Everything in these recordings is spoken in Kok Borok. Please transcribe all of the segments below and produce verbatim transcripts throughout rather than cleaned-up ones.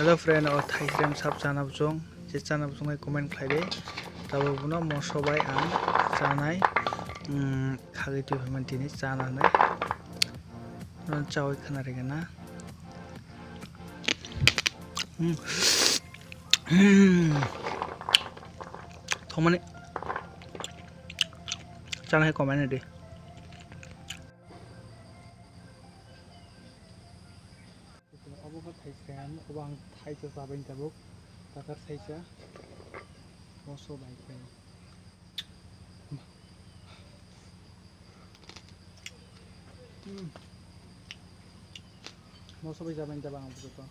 Hello friend, o thaisrem sap chana bwchwng, je chana bwchwng bai comment khlai di. Tabuk bono moso bai ang chanai, mm, khagwi twi phaimani tini chana hinwi. Bono chawi khna rega na. Mm. Mm. Thwngmani chana hai comment di. Obo khe thaisa, obo ang thaisa chabai tabuk, takar thaisa, moso bai khe. Hmm. Moso bai chabai tabuk ang joto.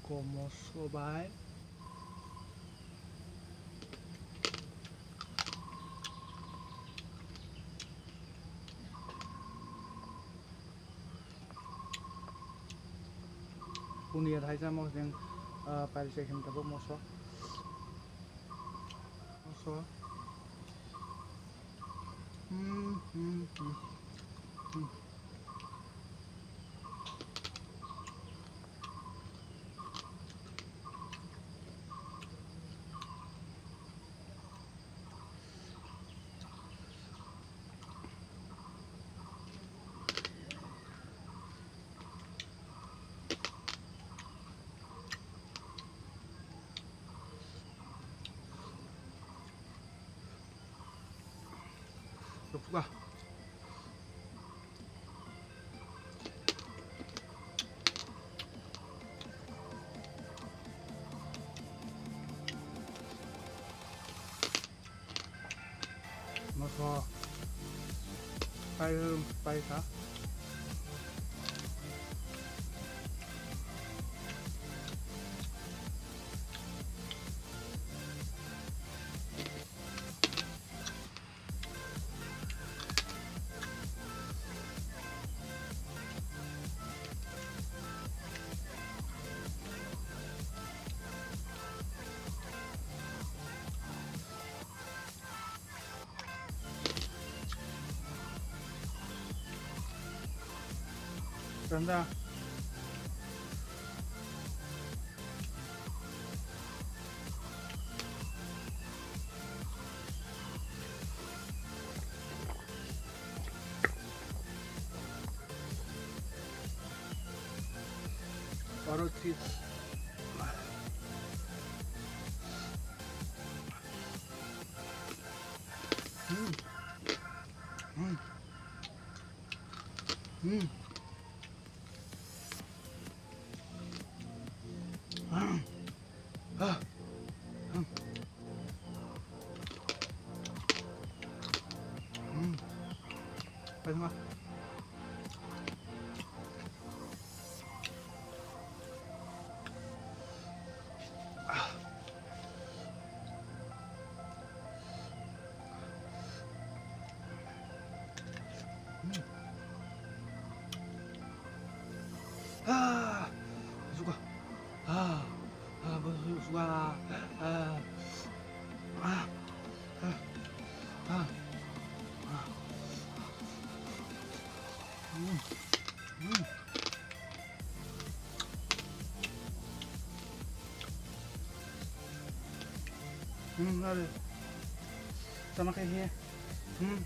Komo sobai. Kuniya thaisa mosok jeng, ah, pail se khem tabuk mosok. Mosok. Hmm, hmm, hmm. Hmm. Rukha. Moso pai, pai kha. Ganda. Oro chips. Hmm. Hmm. Hmm. Hmm. Ah, suka. Ah, ah, suka. Ah, ah, ah, ah. Hmm. Hmm. Hmm, are. Sama kayak gini. Hmm.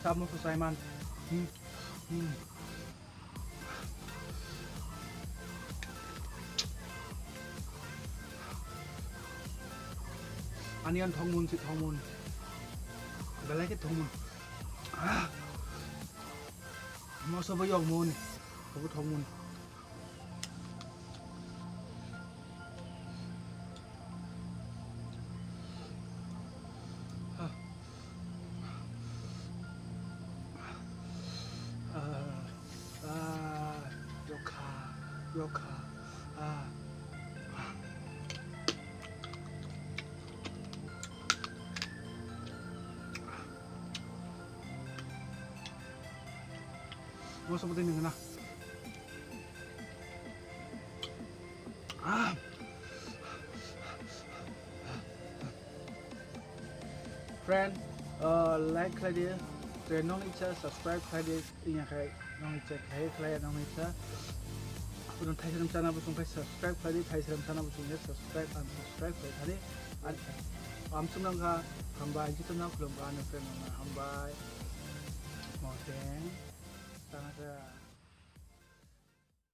Kamu susah, man. Hmm. Hmm. Ani an thongmun si thongmun. Belai khe thongmun. Ah. Moso bo yokmuni, obo thokmuni. Ah. Ah. Ah. Yokha, yokha. Ah. Moso bwtwi nungna. Ah. Friend, uh, like khlai di, friend nong icha subscribe khlai di, inya khai nong icha khai khlai nong icha. Aboni thaisram chana bo sungkhe subscribe khlai di, thaisram chana bo sungkhe subscribe and subscribe khlai thani. Amsung nang kha hambai, jito no khulum kha ani friend nong hambai. Moteng, chana kha.